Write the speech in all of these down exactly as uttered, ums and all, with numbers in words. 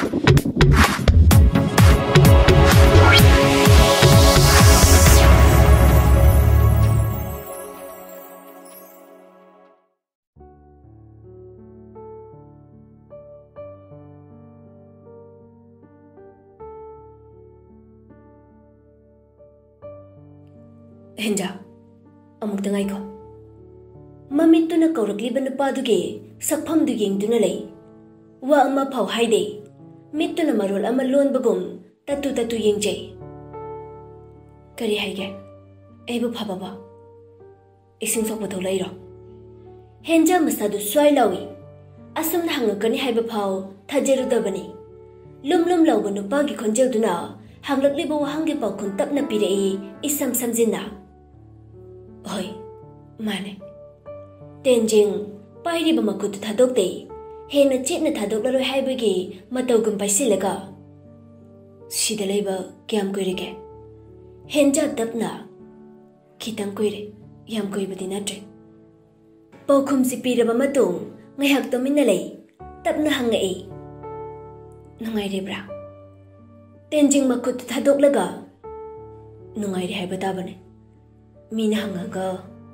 ꯍꯦꯟꯖꯥ, ꯑꯃꯨꯛꯇ ꯉꯥꯏꯈꯣ꯫ ꯃꯃꯤꯠꯇꯨꯅ ꯀꯧꯔꯛꯂꯤꯕ ꯅꯨꯄꯥꯗꯨꯒꯤ ꯁꯛꯐꯝꯗꯨ ꯌꯦꯡꯗꯨꯅ ꯂꯩ꯫ ꯋꯥ ꯑꯃ ꯐꯥꯎ ꯍꯥꯏꯗꯦ꯫ ꯃꯤꯠꯇꯨꯅ ꯃꯔꯣꯜ ꯑꯃ ꯂꯣꯟꯕꯒꯨꯝ ꯇꯠꯇꯨ ꯇꯠꯇꯨ ꯌꯦꯡꯖꯩ꯫ "ꯀꯔꯤ ꯍꯥꯏꯒꯦ? ꯑꯩꯕꯨ ꯐꯕꯕꯣ? ꯏꯁꯤꯡ ꯁꯣꯛꯄ ꯊꯣꯛꯂꯛꯏꯔꯣ?" ꯍꯦꯟꯖꯥ ꯃꯁꯥꯗꯨ ꯁ꯭ꯋꯥꯏ ꯂꯥꯎꯏ꯫ ꯑꯁꯨꯝꯅ ꯍꯪꯉꯛꯀꯅꯤ ꯍꯥꯏꯕ ꯐꯥꯎ ꯊꯥꯖꯔꯨꯗꯕꯅꯤ꯫ ꯂꯨꯝ ꯂꯨꯝ ꯂꯥꯎꯕ ꯅꯨꯄꯥꯒꯤ ꯈꯣꯟꯖꯦꯜꯗꯨꯅ ꯍꯪꯂꯛꯂꯤꯕ ꯋꯥꯍꯪꯒꯤ ꯄꯥꯎꯈꯨꯝ ꯇꯞꯅ ꯄꯤꯔꯛꯏ, ꯏꯁꯝ ꯁꯝꯖꯤꯟꯅ꯫ "ꯍꯣꯏ, ꯃꯥꯅꯦ꯫" ꯇꯦꯟꯖꯤꯡ ꯄꯥꯏꯔꯤꯕ ꯃꯈꯨꯠꯇꯨ ꯊꯥꯗꯣꯛꯇꯦ꯫ ꯍꯦꯟꯅ ꯆꯦꯠꯅ ꯊꯥꯗꯣꯛꯂꯔꯣꯏ ꯍꯥꯏꯕꯒꯤ ꯃꯇꯧꯒꯨꯝ ꯄꯥꯏꯁꯤꯜꯂꯒ, "ꯁꯤꯗ ꯂꯩꯕ ꯀꯌꯥꯝ ꯀꯨꯏꯔꯒꯦ?" ꯍꯦꯟꯖꯥ ꯇꯞꯅ, "ꯈꯤꯇꯪ ꯀꯨꯏꯔꯦ, ꯌꯥꯝ ꯀꯨꯏꯕꯗꯤ ꯅꯠꯇ꯭ꯔꯦ꯫" ꯄꯥꯎꯈꯨꯝꯁꯤ ꯄꯤꯔꯕ ꯃꯇꯨꯡ ꯉꯥꯏꯍꯥꯛ ꯇꯨꯃꯤꯟꯅ ꯂꯩ꯫ ꯇꯞꯅ ꯍꯪꯉꯛꯏ, "ꯅꯨꯡꯉꯥꯏꯔꯤꯕ꯭ꯔꯥ?" ꯇꯦꯟꯖꯤꯡ ꯃꯈꯨꯠꯇꯨ ꯊꯥꯗꯣꯛꯂꯒ, "ꯅꯨꯡꯉꯥꯏꯔꯤ ꯍꯥꯏꯕ ꯇꯥꯕꯅꯦ꯫ ꯃꯤꯅ ꯍꯪꯉꯒ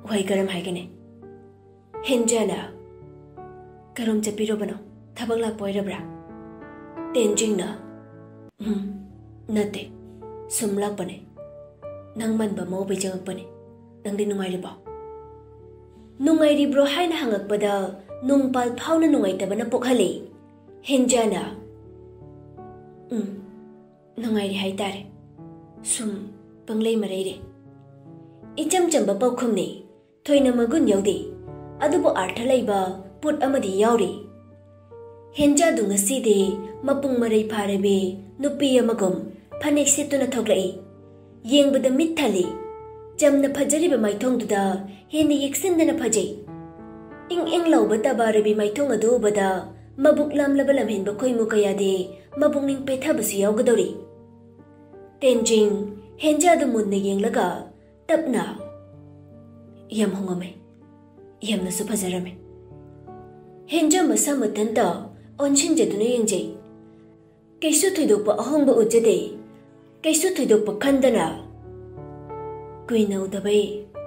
ꯋꯥꯍꯩ ꯀꯔꯝ ꯍꯥꯏꯒꯅꯤ?" ꯍꯦꯟꯖꯥꯅ, "ꯀꯔꯣꯝ ꯆꯠꯄꯤꯔꯨꯕꯅꯣ? ꯊꯕꯛ ꯂꯥꯛꯄ ꯑꯣꯏꯔꯕ꯭ꯔꯥ?" ꯇꯦꯟꯖꯤꯡꯅ, "ꯎꯝ, ꯅꯠꯇꯦ, ꯁꯨꯝ ꯂꯥꯛꯄꯅꯦ꯫ ꯅꯪ ꯃꯟꯕ ꯑꯃ ꯎꯕꯩ ꯆꯪꯉꯛꯄꯅꯦ꯫ ꯅꯪꯗꯤ ꯅꯨꯡꯉꯥꯏꯔꯤꯕꯣ?" ꯅꯨꯡꯉꯥꯏꯔꯤꯕ꯭ꯔꯣ ꯍꯥꯏꯅ ꯍꯪꯉꯛꯄꯗ ꯅꯨꯡꯄꯥꯜ ꯐꯥꯎꯅ ꯅꯨꯡꯉꯥꯏꯇꯕꯅ ꯄꯣꯛꯍꯜꯂꯤ꯫ ꯍꯦꯟꯖꯥꯅ, "ꯎꯝ, ꯅꯨꯡꯉꯥꯏꯔꯤ ꯍꯥꯏꯇꯥꯔꯦ꯫ ꯁꯨꯝ ꯄꯪꯂꯩ ꯃꯔꯩꯔꯦ꯫" ꯏꯆꯝ ꯆꯝꯕ ꯄꯥꯎꯈꯨꯝꯅꯤ꯫ ꯊꯣꯏꯅ ꯃꯒꯨꯟ ꯌꯥꯎꯗꯦ, ꯑꯗꯨꯕꯨ ꯑꯥꯔꯊ ꯂꯩꯕ ꯄꯣꯠ ꯑꯃꯗꯤ ꯌꯥꯎꯔꯤ꯫ ꯍꯦꯟꯖꯥꯗꯨ ꯉꯁꯤꯗꯤ ꯃꯄꯨꯡ ꯃꯔꯩ ꯐꯥꯔꯕꯤ ꯅꯨꯄꯤ ꯑꯃꯒꯨꯝ ꯐꯅꯦꯛ ꯁꯦꯠꯇꯨꯅ ꯊꯣꯛꯂꯛꯏ꯫ ꯌꯦꯡꯕꯗ ꯃꯤꯠ ꯊꯜꯂꯤ꯫ ꯆꯝꯅ ꯐꯖꯔꯤꯕ ꯃꯥꯏꯊꯣꯡꯗꯨꯗ ꯍꯦꯟꯅ ꯌꯦꯛꯁꯤꯟꯗꯅ ꯐꯖꯩ꯫ ꯏꯪ ꯏꯪ ꯂꯥꯎꯕ ꯇꯕꯥꯔꯕꯤ ꯃꯥꯏꯊꯣꯡ ꯑꯗꯨ ꯎꯕꯗ ꯃꯕꯨꯛ ꯂꯥꯝꯂꯕ ꯂꯝꯍꯦꯟꯕ ꯈꯣꯏꯃꯨ ꯀꯌꯥꯗꯤ ꯃꯄꯨꯛꯅꯤꯡ ꯄꯦꯊꯕꯁꯨ ꯌꯥꯎꯒꯗꯧꯔꯤ꯫ ꯇꯦꯟꯖꯤꯡ ꯍꯦꯟꯖꯥꯗꯨ ꯃꯨꯟꯅ ꯌꯦꯡꯂꯒ ꯇꯞꯅ, "ꯌꯥꯝ ꯍꯣꯡꯉꯝꯃꯦ, ꯌꯥꯝꯅꯁꯨ ꯐꯖꯔꯝꯃꯦ꯫" ꯍꯦꯟꯖꯥ ꯃꯁꯥ ꯃꯊꯟꯇ ꯑꯣꯟꯁꯤꯟꯖꯗꯨꯅ ꯌꯦꯡꯖꯩ꯫ ꯀꯩꯁꯨ ꯊꯣꯏꯗꯣꯛꯄ ꯑꯍꯣꯡꯕ ꯎꯠꯆꯗꯦ꯫ ꯀꯩꯁꯨ ꯊꯣꯏꯗꯣꯛꯄ ꯈꯟꯗꯅ ꯀꯨꯏꯅ ꯎꯗꯕꯩ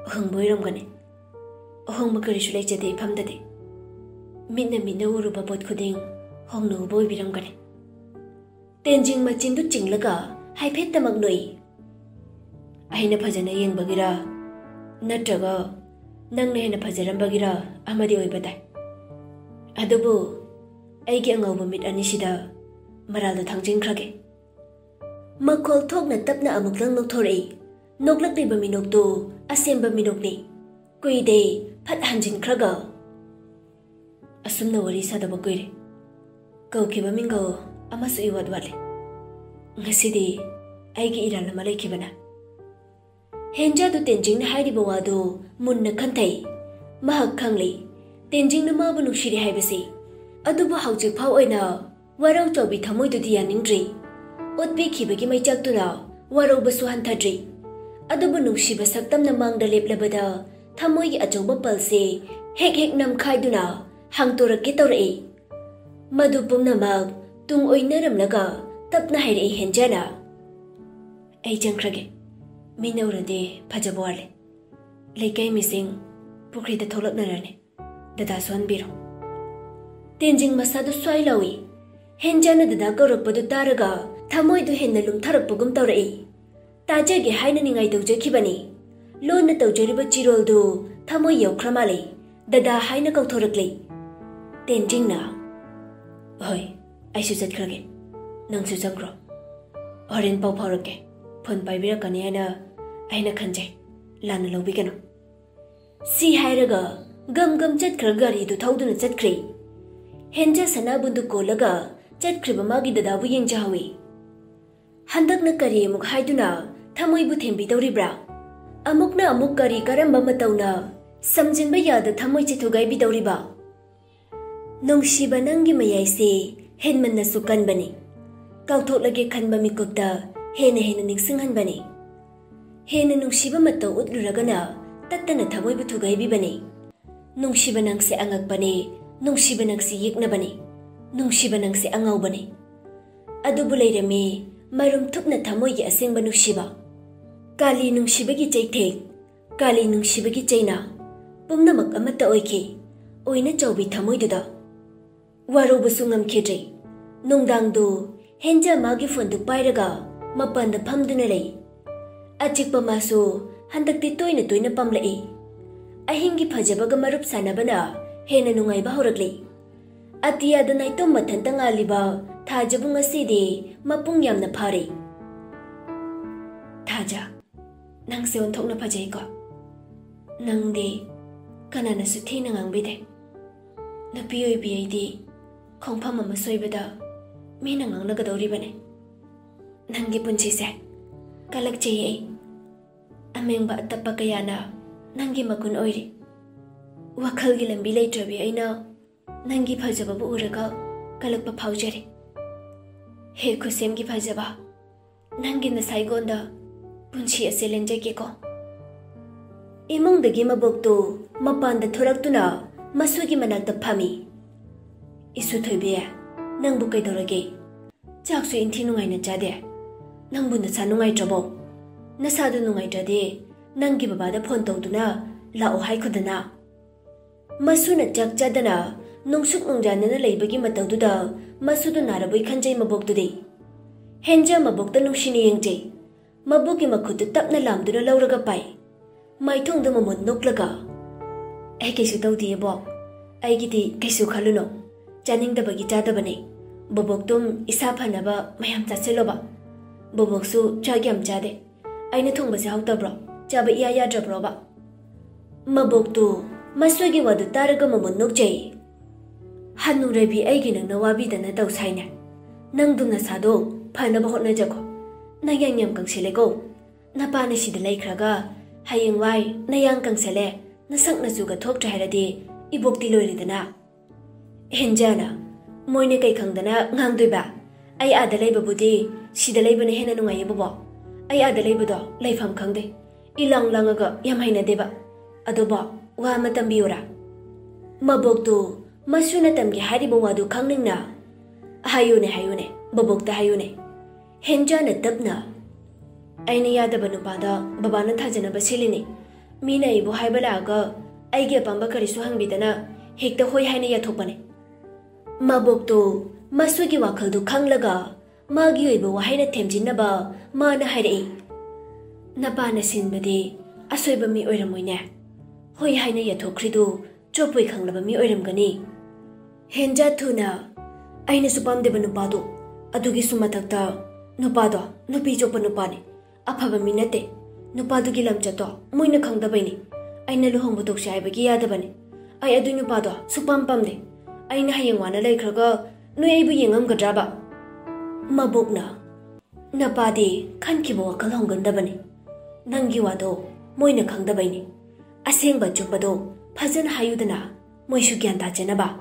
ꯑꯍꯣꯡꯕ ꯑꯣꯏꯔꯝꯒꯅꯤ꯫ ꯑꯍꯣꯡꯕ ꯀꯔꯤꯁꯨ ꯂꯩꯖꯗꯦ ꯏꯐꯝꯗꯗꯤ꯫ ꯃꯤꯠꯅ ꯃꯤꯠꯅ ꯎꯔꯨꯕ ꯄꯣꯠ ꯈꯨꯗꯤꯡ ꯍꯣꯡꯅ ꯎꯕ ꯑꯣꯏꯕꯤꯔꯝꯒꯅꯤ꯫ ꯇꯦꯟꯖꯤꯡ ꯃꯆꯤꯟꯗꯨ ꯆꯤꯡꯂꯒ ꯍꯥꯏꯐꯦꯠꯇꯃꯛ ꯅꯣꯛꯏ꯫ ꯑꯩꯅ ꯐꯖꯅ ꯌꯦꯡꯕꯒꯤꯔ ꯅꯠꯇ꯭ꯔꯒ ꯅꯪꯅ ꯍꯦꯟꯅ ꯐꯖꯔꯝꯕꯒꯤꯔ ꯑꯃꯗꯤ ꯑꯣꯏꯕ ꯇꯥꯏ꯫ ꯑꯗꯨꯕꯨ ꯑꯩꯒꯤ ꯑꯉꯧꯕ ꯃꯤꯠ ꯑꯅꯤꯁꯤꯗ ꯃꯔꯥꯜꯗꯣ ꯊꯥꯡꯖꯤꯟꯈ꯭ꯔꯒꯦ꯫ ꯃꯈꯣꯜ ꯊꯣꯛꯅ ꯇꯞꯅ ꯑꯃꯨꯛꯇꯪ ꯅꯣꯛꯊꯣꯔꯛꯏ꯫ ꯅꯣꯛꯂꯛꯂꯤꯕ ꯃꯤꯅꯣꯛꯇꯨ ꯑꯁꯦꯡꯕ ꯃꯤꯅꯣꯛꯅꯤ꯫ ꯀꯨꯏꯗꯦ, ꯐꯠ ꯍꯟꯖꯤꯟꯈ꯭ꯔꯒ, "ꯑꯁꯨꯝꯅ ꯋꯥꯔꯤ ꯁꯥꯗꯕ ꯀꯨꯏꯔꯦ꯫ ꯀꯧꯈꯤꯕ ꯃꯤꯡꯒꯧ ꯑꯃꯁꯨ ꯏꯋꯥꯠ ꯋꯥꯠꯂꯦ꯫ ꯉꯁꯤꯗꯤ ꯑꯩꯒꯤ ꯏꯔꯥꯜ ꯑꯃ ꯂꯩꯈꯤꯕꯅ"꯫ ꯍꯦꯟꯖꯥꯗꯨ ꯇꯦꯟꯖꯤꯡꯅ ꯍꯥꯏꯔꯤꯕ ꯋꯥꯗꯨ ꯃꯨꯟꯅ ꯈꯟꯊꯩ꯫ ꯃꯍꯥꯛ ꯈꯪꯂꯤ, ꯇꯦꯟꯖꯤꯡꯅ ꯃꯥꯕꯨ ꯅꯨꯡꯁꯤꯔꯤ ꯍꯥꯏꯕꯁꯤ꯫ ꯑꯗꯨꯕꯨ ꯍꯧꯖꯤꯛ ꯐꯥꯎ ꯑꯣꯏꯅ ꯋꯥꯔꯧ ꯆꯥꯎꯕꯤ ꯊꯃꯣꯏꯗꯨꯗꯤ ꯌꯥꯅꯤꯡꯗ꯭ꯔꯤ꯫ ꯑꯣꯠꯄꯤꯈꯤꯕꯒꯤ ꯃꯩꯆꯥꯛꯇꯨꯅ ꯋꯥꯔꯧꯕꯁꯨ ꯍꯟꯊꯗ꯭ꯔꯤ꯫ ꯑꯗꯨꯕꯨ ꯅꯨꯡꯁꯤꯕ ꯁꯛꯇꯝꯅ ꯃꯥꯡꯗ ꯂꯦꯞꯂꯕꯗ ꯊꯃꯣꯏꯒꯤ ꯑꯆꯧꯕ ꯄꯜꯁꯦ ꯍꯦꯛ ꯍꯦꯛ ꯅꯝꯈꯥꯏꯗꯨꯅ ꯍꯥꯡꯗꯣꯔꯛꯀꯦ ꯇꯧꯔꯛꯏ꯫ ꯃꯗꯨ ꯄꯨꯝꯅꯃꯛ ꯇꯨꯡ ꯑꯣꯏꯅꯔꯝꯂꯒ ꯇꯞꯅ ꯍꯥꯏꯔꯛꯏ ꯍꯦꯟꯖꯥꯅ, "ꯑꯩ ꯆꯪꯈ꯭ꯔꯒꯦ꯫ ꯃꯤꯅ ꯎꯔꯗꯤ ꯐꯖꯕ ꯋꯥꯠꯂꯦ꯫ ꯂꯩꯀꯥꯏ ꯃꯤꯁꯤꯡ ꯄꯨꯈ꯭ꯔꯤꯗ ꯊꯣꯛꯂꯛꯅꯔꯅꯤ꯫ ꯗꯗꯥ ꯁꯣꯟꯕꯤꯔꯣ"꯫ ꯇꯦꯟꯖꯤꯡ ꯃꯁꯥꯗꯨ ꯁ꯭ꯋꯥꯏ ꯂꯥꯎꯏ꯫ ꯍꯦꯟꯖꯥꯅ ꯗꯗꯥ ꯀꯧꯔꯛꯄꯗꯨ ꯇꯥꯔꯒ ꯊꯃꯣꯏꯗꯨ ꯍꯦꯟꯅ ꯂꯨꯝꯊꯔꯛꯄꯒꯨꯝ ꯇꯧꯔꯛꯏ꯫ ꯇꯥꯖꯒꯦ ꯍꯥꯏꯅ ꯅꯤꯡꯉꯥꯏ ꯇꯧꯖꯈꯤꯕꯅꯤ꯫ ꯂꯣꯟꯅ ꯇꯧꯖꯔꯤꯕ ꯆꯤꯔꯣꯜꯗꯨ ꯊꯃꯣꯏ ꯌꯧꯈ꯭ꯔ ꯃꯥꯜꯂꯤ꯫ "ꯗꯗꯥ" ꯍꯥꯏꯅ ꯀꯧꯊꯣꯔꯛꯂꯤ꯫ ꯇꯦꯟꯖꯤꯡꯅ, "ꯍꯣꯏ, ꯑꯩꯁꯨ ꯆꯠꯈ꯭ꯔꯒꯦ꯫ ꯅꯪꯁꯨ ꯆꯪꯈ꯭ꯔꯣ꯫ ꯍꯣꯔꯦꯟ ꯄꯥꯎ ꯐꯥꯎꯔꯛꯀꯦ꯫ ꯐꯣꯟ ꯄꯥꯏꯕꯤꯔꯛꯀꯅꯤ ꯍꯥꯏꯅ ꯑꯩꯅ ꯈꯟꯖꯩ꯫ ꯂꯥꯟꯅ ꯂꯧꯕꯤꯒꯅꯨ"꯫ ꯁꯤ ꯍꯥꯏꯔꯒ ꯒꯝ ꯒꯝ ꯆꯠꯈ꯭ꯔꯒ ꯒꯥꯔꯤꯗꯨ ꯊꯧꯗꯨꯅ ꯆꯠꯈ꯭ꯔꯦ꯫ ꯍꯦꯟꯖꯥ ꯁꯅꯥꯕꯨꯟꯗꯨ ꯀꯣꯜꯂꯒ ꯆꯠꯈ꯭ꯔꯤꯕ ꯃꯥꯒꯤ ꯗꯗꯥꯕꯨ ꯌꯦꯡꯖꯍꯧꯏ꯫ ꯍꯟꯗꯛꯅ ꯀꯔꯤ ꯑꯃꯨꯛ ꯍꯥꯏꯗꯨꯅ ꯊꯃꯣꯏꯕꯨ ꯊꯦꯝꯕꯤꯗꯧꯔꯤꯕ꯭ꯔꯥ? ꯑꯃꯨꯛꯅ ꯑꯃꯨꯛ ꯀꯔꯤ ꯀꯔꯝꯕ ꯃꯇꯧꯅ ꯁꯝꯖꯤꯟꯕ ꯌꯥꯗ ꯊꯃꯣꯏꯁꯦ ꯊꯨꯒꯥꯏꯕꯤꯗꯧꯔꯤꯕ? ꯅꯨꯡꯁꯤꯕ, ꯅꯪꯒꯤ ꯃꯌꯥꯏꯁꯦ ꯍꯦꯟꯃꯟꯅꯁꯨ ꯀꯟꯕꯅꯤ꯫ ꯀꯥꯎꯊꯣꯛꯂꯒꯦ ꯈꯟꯕ ꯃꯤꯀꯨꯞꯇ ꯍꯦꯟꯅ ꯍꯦꯟꯅ ꯅꯤꯡꯁꯤꯡꯍꯟꯕꯅꯤ꯫ ꯍꯦꯟꯅ ꯅꯨꯡꯁꯤꯕ ꯃꯇꯧ ꯎꯠꯂꯨꯔꯒꯅ ꯇꯠꯇꯅ ꯊꯃꯣꯏꯕꯨ ꯊꯨꯒꯥꯏꯕꯤꯕꯅꯤ꯫ ꯅꯨꯡꯁꯤꯕ ꯅꯪꯁꯦ ꯑꯉꯛꯄꯅꯤ, ꯅꯨꯡꯁꯤꯕ ꯅꯪꯁꯦ ꯌꯦꯛꯅꯕꯅꯤ, ꯅꯨꯡꯁꯤꯕ ꯅꯪꯁꯦ ꯑꯉꯥꯎꯕꯅꯤ꯫ ꯑꯗꯨꯕꯨ ꯂꯩꯔꯝꯃꯤ ꯃꯔꯨꯝ ꯊꯨꯞꯅ ꯊꯃꯣꯏꯒꯤ ꯑꯁꯦꯡꯕ ꯅꯨꯡꯁꯤꯕ꯫ ꯀꯥꯂꯤ ꯅꯨꯡꯁꯤꯕꯒꯤ ꯆꯩꯊꯦꯡ, ꯀꯥꯂꯤ ꯅꯨꯡꯁꯤꯕꯒꯤ ꯆꯩꯅꯥ, ꯄꯨꯝꯅꯃꯛ ꯑꯃꯠꯇ ꯑꯣꯏꯈꯤ, ꯑꯣꯏꯅ ꯆꯥꯎꯕꯤ ꯊꯃꯣꯏꯗꯨꯗ꯫ ꯋꯥꯔꯧꯕꯁꯨ ꯉꯝꯈꯤꯗ꯭ꯔꯦ꯫ ꯅꯨꯡꯗꯥꯡꯗꯨ ꯍꯦꯟꯖꯥ ꯃꯥꯒꯤ ꯐꯣꯟꯗꯨ ꯄꯥꯏꯔꯒ ꯃꯄꯥꯟꯗ ꯐꯝꯗꯨꯅ ꯂꯩ꯫ ꯑꯆꯤꯛꯄ ꯃꯥꯁꯨ ꯍꯟꯗꯛꯇꯤ ꯇꯣꯏꯅ ꯇꯣꯏꯅ ꯄꯝꯂꯛꯏ꯫ ꯑꯍꯤꯡꯒꯤ ꯐꯖꯕꯒ ꯃꯔꯨꯞ ꯁꯥꯟꯅꯕꯅ ꯍꯦꯟꯅ ꯅꯨꯡꯉꯥꯏꯕ ꯍꯧꯔꯛꯂꯤ꯫ ꯑꯇꯤꯌꯥꯗ ꯅꯥꯏꯇꯣꯝ ꯃꯊꯟꯇ ꯉꯥꯜꯂꯤꯕ ꯊꯥꯖꯕꯨ ꯉꯁꯤꯗꯤ ꯃꯄꯨꯡ ꯌꯥꯝꯅ ꯐꯥꯔꯦ꯫ ꯊꯥꯖ, ꯅꯪꯁꯦ ꯑꯣꯟꯊꯣꯛꯅ ꯐꯖꯩꯀꯣ꯫ ꯅꯪꯗꯤ ꯀꯅꯥꯅꯁꯨ ꯊꯤꯅ ꯉꯥꯡꯕꯤꯗꯦ꯫ ꯅꯨꯄꯤ ꯑꯣꯏꯕꯤ ꯑꯩꯗꯤ ꯈꯣꯡꯐꯝ ꯑꯃ ꯁꯣꯏꯕꯗ ꯃꯤꯅ ꯉꯥꯡꯅꯒꯗꯧꯔꯤꯕꯅꯦ꯫ ꯅꯪꯒꯤ ꯄꯨꯟꯁꯤꯁꯦ ꯀꯜꯂꯛꯆꯩ ꯑꯩ꯫ ꯑꯃꯦꯡꯕ ꯑꯇꯞꯄ ꯀꯌꯥꯅ ꯅꯪꯒꯤ ꯃꯒꯨꯟ ꯑꯣꯏꯔꯤ꯫ ꯋꯥꯈꯜꯒꯤ ꯂꯝꯕꯤ ꯂꯩꯇ꯭ꯔꯕꯤ ꯑꯩꯅ ꯅꯪꯒꯤ ꯐꯖꯕꯕꯨ ꯎꯔꯒ ꯀꯜꯂꯛꯄ ꯐꯥꯎꯖꯔꯤ꯫ ꯍꯦ ꯈꯨꯁꯦꯝꯒꯤ ꯐꯖꯕ, ꯅꯪꯒꯤ ꯅꯁꯥꯏꯒꯣꯟꯗ ꯄꯨꯟꯁꯤ ꯑꯁꯦ ꯂꯦꯟꯖꯒꯦꯀꯣ꯫ ꯏꯃꯨꯡꯗꯒꯤ ꯃꯕꯣꯛꯇꯨ ꯃꯄꯥꯟꯗ ꯊꯣꯔꯛꯇꯨꯅ ꯃꯁꯨꯒꯤ ꯃꯅꯥꯛꯇ ꯐꯝꯃꯤ꯫ "ꯏꯁꯨ ꯊꯣꯏꯕꯤ, ꯅꯪꯕꯨ ꯀꯩꯗꯧꯔꯒꯦ? ꯆꯥꯛꯁꯨ ꯏꯟꯊꯤ ꯅꯨꯡꯉꯥꯏꯅ ꯆꯥꯗꯦ꯫ ꯅꯪꯕꯨ ꯅꯁꯥ ꯅꯨꯡꯉꯥꯏꯇ꯭ꯔꯕꯣ? ꯅꯁꯥꯗꯨ ꯅꯨꯡꯉꯥꯏꯇ꯭ꯔꯗꯤ ꯅꯪꯒꯤ ꯕꯕꯥꯗ ꯐꯣꯟ ꯇꯧꯗꯨꯅ ꯂꯥꯛꯑꯣ ꯍꯥꯏꯈꯣꯗꯅ꯫" ꯃꯁꯨꯅ ꯆꯥꯛ ꯆꯥꯗꯅ ꯅꯨꯡꯁꯨꯛ ꯅꯨꯡꯖꯥꯅꯅ ꯂꯩꯕꯒꯤ ꯃꯇꯧꯗꯨꯗ ꯃꯁꯨꯗꯨ ꯅꯥꯔꯕꯣꯏ ꯈꯟꯖꯩ ꯃꯕꯣꯛꯇꯨꯗꯤ꯫ ꯍꯦꯟꯖꯥ ꯃꯕꯣꯛꯇ ꯅꯨꯡꯁꯤꯅ ꯌꯦꯡꯖꯩ꯫ ꯃꯕꯣꯛꯀꯤ ꯃꯈꯨꯠꯇꯨ ꯇꯞꯅ ꯂꯥꯝꯗꯨꯅ ꯂꯧꯔꯒ ꯄꯥꯏ꯫ ꯃꯥꯏꯊꯣꯡꯗ ꯃꯃꯣꯟ ꯅꯣꯛꯂꯒ, "ꯑꯩ ꯀꯩꯁꯨ ꯇꯧꯗꯤꯌꯦ ꯕꯣꯛ꯫ ꯑꯩꯒꯤꯗꯤ ꯀꯩꯁꯨ ꯈꯜꯂꯨꯅꯨ꯫ ꯆꯥꯅꯤꯡꯗꯕꯒꯤ ꯆꯥꯗꯕꯅꯦ꯫ ꯕꯣꯕꯣꯛꯇꯨꯝ ꯏꯁꯥ ꯐꯅꯕ ꯃꯌꯥꯝ ꯆꯥꯁꯤꯜꯂꯣꯕ꯫ ꯕꯣꯕꯣꯛꯁꯨ ꯆꯥꯛ ꯌꯥꯝ ꯆꯥꯗꯦ꯫ ꯑꯩꯅ ꯊꯣꯡꯕꯁꯦ ꯍꯥꯎꯇꯕ꯭ꯔꯣ? ꯆꯥꯕ ꯏꯌꯥ ꯌꯥꯗ꯭ꯔꯕ꯭ꯔꯣꯕ?" ꯃꯕꯣꯛꯇꯨ ꯃꯁꯨꯒꯤ ꯋꯥꯗꯨ ꯇꯥꯔꯒ ꯃꯃꯣꯟ ꯅꯣꯛꯆꯩ꯫ "ꯍꯅꯨꯔꯕꯤ ꯑꯩꯒꯤ ꯅꯪꯅ ꯋꯥꯕꯤꯗꯅ ꯇꯧꯁꯥꯏꯅꯦ꯫ ꯅꯪꯗꯨ ꯅꯁꯥꯗꯣ ꯐꯅꯕ ꯍꯣꯠꯅꯖꯈꯣ꯫ ꯅꯌꯥꯡ ꯌꯥꯝ ꯀꯪꯁꯤꯜꯂꯦꯀꯣ꯫ ꯅꯄꯥꯅ ꯁꯤꯗ ꯂꯩꯈ꯭ꯔꯒ ꯍꯌꯦꯡꯋꯥꯏ ꯅꯌꯥꯡ ꯀꯪꯁꯤꯜꯂꯦ, ꯅꯁꯛ ꯅꯆꯨꯒ ꯊꯣꯛꯇ꯭ꯔꯦ ꯍꯥꯏꯔꯗꯤ ꯏꯕꯣꯛꯇꯤ ꯂꯣꯏꯔꯦꯗꯅ꯫" ꯍꯦꯟꯖꯥꯅ, "ꯃꯣꯏꯅ ꯀꯩ ꯈꯪꯗꯅ ꯉꯥꯡꯗꯣꯏꯕ? ꯑꯩ ꯑꯥꯗ ꯂꯩꯕꯕꯨꯗꯤ ꯁꯤꯗ ꯂꯩꯕꯅ ꯍꯦꯟꯅ ꯅꯨꯡꯉꯥꯏꯌꯦ ꯕꯣꯕꯣꯛ꯫ ꯑꯩ ꯑꯥꯗ ꯂꯩꯕꯗꯣ ꯂꯩꯐꯝ ꯈꯪꯗꯦ꯫ ꯏꯂꯥꯡ ꯂꯥꯡꯉꯒ ꯌꯥꯝ ꯍꯩꯅꯗꯦꯕ꯫ ꯑꯗꯣ ꯕꯣꯛ, ꯋꯥ ꯑꯃ ꯇꯝꯕꯤꯌꯨꯔꯥ?" ꯃꯕꯣꯛꯇꯨ ꯃꯁꯨꯅ ꯇꯝꯒꯦ ꯍꯥꯏꯔꯤꯕ ꯋꯥꯗꯨ ꯈꯪꯅꯤꯡꯅ, "ꯍꯥꯏꯌꯨꯅꯦ, ꯍꯥꯏꯌꯨꯅꯦ, ꯕꯕꯣꯛꯇ ꯍꯥꯏꯌꯨꯅꯦ꯫ ꯍꯦꯟꯖꯥꯅ ꯇꯞꯅ, "ꯑꯩꯅ ꯌꯥꯗꯕ ꯅꯨꯄꯥꯗ ꯕꯕꯥꯅ ꯊꯥꯖꯅꯕ ꯁꯤꯜꯂꯤꯅꯤ꯫ ꯃꯤꯅ ꯑꯩꯕꯨ ꯍꯥꯏꯕ ꯂꯥꯛꯑꯒ ꯑꯩꯒꯤ ꯑꯄꯥꯝꯕ ꯀꯔꯤꯁꯨ ꯍꯪꯕꯤꯗꯅ ꯍꯦꯛꯇ ꯍꯣꯏ ꯍꯥꯏꯅ ꯌꯥꯊꯣꯛꯄꯅꯤ"꯫ ꯃꯕꯣꯛꯇꯨ ꯃꯁꯨꯒꯤ ꯋꯥꯈꯜꯗꯨ ꯈꯪꯂꯒ ꯃꯥꯒꯤ ꯑꯣꯏꯕ ꯋꯥꯍꯩꯅ ꯊꯦꯝꯖꯤꯟꯅꯕ ꯃꯥꯅ ꯍꯥꯏꯔꯛꯏ, "ꯅꯄꯥꯅ ꯁꯤꯟꯕꯗꯤ ꯑꯁꯣꯏꯕ ꯃꯤ ꯑꯣꯏꯔꯝꯃꯣꯏꯅꯦ꯫ ꯍꯣꯏ ꯍꯥꯏꯅ ꯌꯥꯊꯣꯛꯈ꯭ꯔꯤꯗꯨ ꯆꯣꯞꯄꯣꯏ ꯈꯪꯂꯕ ꯃꯤ ꯑꯣꯏꯔꯝꯒꯅꯤ"꯫ ꯍꯦꯟꯖꯥ ꯊꯨꯅ, "ꯑꯩꯅꯁꯨ ꯄꯥꯝꯗꯦꯕ ꯅꯨꯄꯥꯗꯣ꯫ ꯑꯗꯨꯒꯤꯁꯨ ꯃꯊꯛꯇ ꯅꯨꯄꯥꯗꯣ ꯅꯨꯄꯤ ꯆꯣꯞꯄ ꯅꯨꯄꯥꯅꯤ꯫ ꯑꯐꯕ ꯃꯤ ꯅꯠꯇꯦ꯫ ꯅꯨꯄꯥꯗꯨꯒꯤ ꯂꯝꯆꯠꯇꯣ ꯃꯣꯏꯅ ꯈꯪꯗꯕꯩꯅꯤ꯫ ꯑꯩꯅ ꯂꯨꯍꯣꯡꯕ ꯇꯣꯛꯁꯤ ꯍꯥꯏꯕꯒꯤ ꯌꯥꯗꯕꯅꯤ꯫ ꯑꯩ ꯑꯗꯨꯏ ꯅꯨꯄꯥꯗꯣ ꯁꯨꯄꯥꯝ ꯄꯥꯝꯗꯦ꯫ ꯑꯩꯅ ꯍꯌꯦꯡ ꯋꯥꯅ ꯂꯩꯈ꯭ꯔꯒ ꯅꯣꯏ ꯑꯩꯕꯨ ꯌꯦꯡꯉꯝꯒꯗ꯭ꯔꯕ?" ꯃꯕꯣꯛꯅ, "ꯅꯄꯥꯗꯤ ꯈꯟꯈꯤꯕ ꯋꯥꯈꯜ ꯍꯣꯡꯒꯟꯗꯕꯅꯤ꯫ ꯅꯪꯒꯤ ꯋꯥꯗꯣ ꯃꯣꯏꯅ ꯈꯪꯗꯕꯩꯅꯤ꯫ ꯑꯁꯦꯡꯕ ꯑꯆꯨꯝꯕꯗꯣ ꯐꯖꯅ ꯍꯥꯏꯌꯨꯗꯅ, ꯃꯣꯏꯁꯨ ꯒ꯭ꯌꯥꯟ ꯇꯥꯖꯅꯕ꯫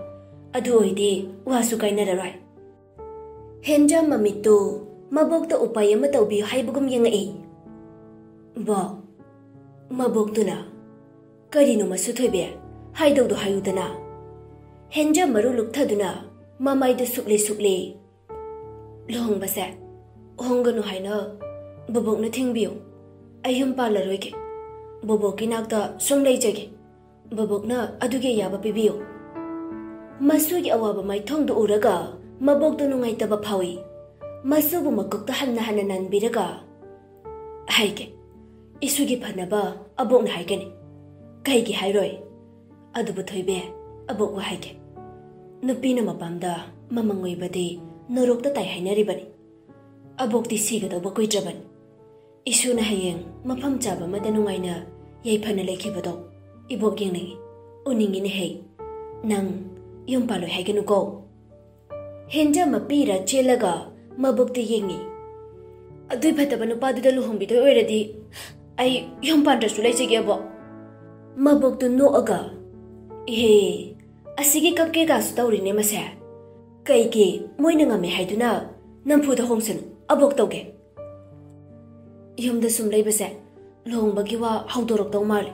ꯑꯗꯨ ꯑꯣꯏꯗꯤ ꯋꯥꯁꯨ ꯀꯥꯏꯅꯔꯔꯣꯏ"꯫ ꯍꯦꯟꯖꯥ ꯃꯃꯤꯠꯇꯨ ꯃꯕꯣꯛꯇ ꯎꯄꯥꯏ ꯑꯃ ꯇꯧꯕꯤꯌꯨ ꯍꯥꯏꯕꯒꯨꯝ ꯌꯦꯡꯉꯛꯏ꯫ "ꯕꯣꯛ"꯫ ꯃꯕꯣꯛꯇꯨꯅ, "ꯀꯔꯤꯅꯣ ꯃꯁꯨ ꯊꯣꯏꯕꯤ? ꯍꯥꯏꯗꯧꯗꯣ ꯍꯥꯏꯌꯨꯗꯅ"꯫ ꯍꯦꯟꯖꯥ ꯃꯔꯨ ꯂꯨꯛꯊꯗꯨꯅ ꯃꯃꯥꯏꯗꯨ ꯁꯨꯛꯂꯤ ꯁꯨꯛꯂꯤ꯫ "ꯂꯨꯍꯣꯡꯕꯁꯦ ꯍꯣꯡꯒꯅꯨ ꯍꯥꯏꯅ ꯕꯕꯣꯛꯅ ꯊꯤꯡꯕꯤꯌꯨ꯫ ꯑꯩ ꯌꯨꯝ ꯄꯥꯜꯂꯔꯣꯏꯒꯦ꯫ ꯕꯕꯣꯛꯀꯤ ꯅꯥꯛꯇ ꯁꯨꯝ ꯂꯩꯖꯒꯦ꯫ ꯕꯕꯣꯛꯅ ꯑꯗꯨꯒꯤ ꯑꯌꯥꯕ ꯄꯤꯕꯤꯌꯨ"꯫ ꯃꯁꯨꯒꯤ ꯑꯋꯥꯕ ꯃꯥꯏꯊꯣꯡꯗꯨ ꯎꯔꯒ ꯃꯕꯣꯛꯇꯨ ꯅꯨꯡꯉꯥꯏꯇꯕ ꯐꯥꯎꯏ꯫ ꯃꯁꯨꯕꯨ ꯃꯀꯣꯛꯇ ꯍꯟꯅ ꯍꯟꯅ ꯅꯟꯕꯤꯔꯒ, "ꯍꯥꯏꯒꯦ꯫ ꯏꯁꯨꯒꯤ ꯐꯅꯕ ꯑꯕꯣꯛꯅ ꯍꯥꯏꯒꯅꯤ꯫ ꯀꯩꯒꯤ ꯍꯥꯏꯔꯣꯏ? ꯑꯗꯨꯕꯨ ꯊꯣꯏꯕꯤ, ꯑꯕꯣꯛ ꯋꯥ ꯍꯥꯏꯒꯦ꯫ ꯅꯨꯄꯤꯅ ꯃꯄꯥꯝꯗ ꯃꯃꯪ ꯑꯣꯏꯕꯗꯤ ꯅꯣꯔꯣꯛꯇ ꯇꯥꯏ ꯍꯥꯏꯅꯔꯤꯕꯅꯤ꯫ ꯑꯕꯣꯛꯇꯤ ꯁꯤꯒꯗꯧꯕ ꯀꯨꯏꯗ꯭ꯔꯕꯅꯤ꯫ ꯏꯁꯨꯅ ꯍꯌꯦꯡ ꯃꯐꯝ ꯆꯥꯕ ꯑꯃꯗ ꯅꯨꯡꯉꯥꯏꯅ ꯌꯥꯏꯐꯅ ꯂꯩꯈꯤꯕꯗꯣ ꯏꯕꯣꯛ ꯌꯦꯡꯅꯤꯡꯏ, ꯎꯅꯤꯡꯉꯤꯅꯦ ꯍꯦ꯫ ꯅꯪ ꯌꯨꯝ ꯄꯥꯜꯂꯣꯏ ꯍꯥꯏꯒꯅꯨꯀꯣ"꯫ ꯍꯦꯟꯖꯥ ꯃꯄꯤꯔ ꯆꯦꯜꯂꯒ ꯃꯕꯣꯛꯇ ꯌꯦꯡꯉꯤ꯫ "ꯑꯗꯨꯏ ꯐꯠꯇꯕ ꯅꯨꯄꯥꯗꯨꯗ ꯂꯨꯍꯣꯡꯕꯤꯗꯣꯏ ꯑꯣꯏꯔꯗꯤ ꯑꯩ ꯌꯨꯝ ꯄꯥꯟꯗ꯭ꯔꯁꯨ ꯂꯩꯖꯒꯦ ꯑꯕꯣꯛ"꯫ ꯃꯕꯣꯛꯇꯨ ꯅꯣꯛꯑꯒ, "ꯏꯍꯦ, ꯑꯁꯤꯒꯤ ꯀꯞꯀꯦ ꯀꯥꯁꯨ ꯇꯧꯔꯤꯅꯦ ꯃꯁꯦ꯫ ꯀꯩꯒꯤ ꯃꯣꯏꯅ ꯉꯝꯃꯦ ꯍꯥꯏꯗꯨꯅ ꯅꯝꯐꯨꯗ ꯍꯣꯡꯁꯅꯨ, ꯑꯕꯣꯛ ꯇꯧꯒꯦ"꯫ ꯌꯨꯝꯗ ꯁꯨꯝ ꯂꯩꯕꯁꯦ ꯂꯨꯍꯣꯡꯕꯒꯤ ꯋꯥ ꯍꯧꯗꯣꯔꯛꯇꯧ ꯃꯥꯜꯂꯦ꯫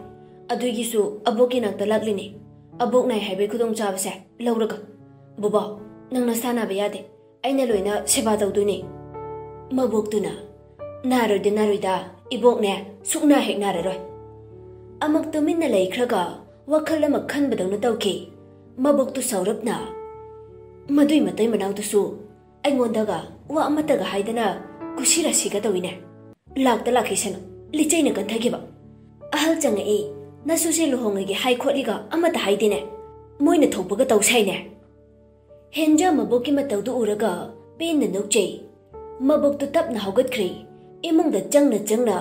ꯑꯗꯨꯒꯤꯁꯨ ꯑꯕꯣꯛꯀꯤ ꯅꯥꯛꯇ ꯂꯥꯛꯂꯤꯅꯦ꯫ ꯑꯕꯣꯛ ꯅꯥꯏ ꯍꯥꯏꯕꯒꯤ ꯈꯨꯗꯣꯡꯆꯥꯕꯁꯦ ꯂꯧꯔꯒ꯫ "ꯕꯣꯕꯣꯛ, ꯅꯪ ꯅꯁꯥ ꯅꯥꯕ ꯌꯥꯗꯦ꯫ ꯑꯩꯅ ꯂꯣꯏꯅ ꯁꯦꯕꯥ ꯇꯧꯗꯣꯏꯅꯦ꯫ ꯃꯕꯣꯛꯇꯨꯅ, "ꯅꯥꯔꯣꯏꯗ, ꯅꯥꯔꯣꯏꯗ, ꯏꯕꯣꯛꯅꯦ, ꯁꯨꯛꯅꯥ ꯍꯦꯛ ꯅꯥꯔꯔꯣꯏ"꯫ ꯑꯃꯨꯛ ꯇꯨꯃꯤꯟꯅ ꯂꯩꯈ꯭ꯔꯒ ꯋꯥꯈꯜ ꯑꯃ ꯈꯟꯕꯗꯧꯅ ꯇꯧꯈꯤ꯫ ꯃꯕꯣꯛꯇꯨ ꯁꯥꯎꯔꯞꯅ, "ꯃꯗꯨꯏ ꯃꯇꯩ ꯃꯅꯥꯎꯗꯨꯁꯨ ꯑꯩꯉꯣꯟꯗꯒ ꯋꯥ ꯑꯃꯠꯇꯒ ꯍꯥꯏꯗꯅ ꯀꯨꯁꯤ ꯔꯥꯁꯤꯒ ꯇꯧꯏꯅꯦ꯫ ꯂꯥꯛꯇ ꯂꯥꯛꯈꯤꯁꯅꯨ, ꯂꯤꯆꯩꯅ ꯀꯟꯊꯈꯤꯕ꯫ ꯑꯍꯜ ꯆꯪꯉꯛꯏ, ꯅꯁꯨꯁꯦ ꯂꯨꯍꯣꯡꯉꯒꯦ ꯍꯥꯏ ꯈꯣꯠꯂꯤꯒ ꯑꯃꯠꯇ ꯍꯥꯏꯗꯦꯅꯦ꯫ ꯃꯣꯏꯅ ꯊꯣꯛꯄꯒ ꯇꯧ ꯁꯥꯏꯅꯦ"꯫ ꯍꯦꯟꯖꯥ ꯃꯕꯣꯛꯀꯤ ꯃꯇꯧꯗꯨ ꯎꯔꯒ ꯄꯦꯟꯅ ꯅꯣꯛꯆꯩ꯫ ꯃꯕꯣꯛꯇꯨ ꯇꯞꯅ ꯍꯧꯒꯠꯈ꯭ꯔꯦ꯫ ꯏꯃꯨꯡꯗ ꯆꯪꯅ ꯆꯪꯅ,